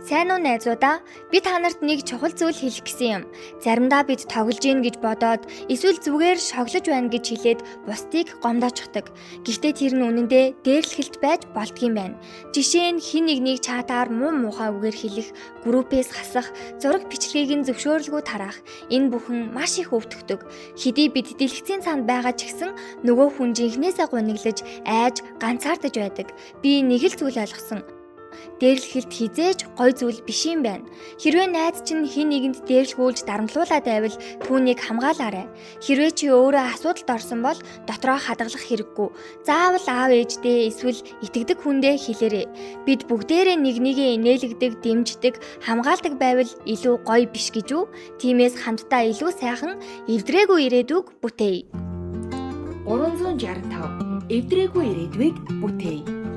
Сайн уу, найзуудаа? Би та нарт нэг чухал зүйл хэлэх гэсэн юм. Заримдаа бид тоглож гин гэж бодоод эсвэл зүгээр шоглож байна гэж хэлээд бусдыг гомдоочхдаг. Гэхдээ тэр нь үнэндээ дээрлэхэлт байж болдгийм байна. Жишээ нь, хэн нэгнийг чатаар муу муухай үгээр хэлэх, группээс хасах, зураг бичлэгийг нь зөвшөөрлгүй тараах, энэ бүхэн маш их өвтгөдөг. Хэдий бид дэлгэцийн цаанд байгаа ч гэсэн нөгөө хүн жинхнээсээ гуниглаж, айж, ганцаардаж байдаг. Би нэг л зүйл ойлгосон: дээрлэхэлт хэзээ ч гоё зүйл биш юм байна. Хэрвээ найз чинь хэн нэгэнд дээрлэхүүлж дарамтлуулаад байвал түүнийг хамгаалаарай. Хэрвээ чи өөрөө асуудалд орсон бол дотроо хадгалах хэрэггүй. Заавал аав ээждээ эсвэл итгэдэг хүндээ хэлээрэй. Бид бүгдээрээ нэг нэгээ инээлгэдэг, дэмждэг, хамгаалдаг байвал илүү гоё биш гэж үү? Тиймээс хамтдаа илүү сайхан, эвдрээгүй ирээдүйг бүтээе. 365 эвдрээгүй ирээдүйг бүтээе.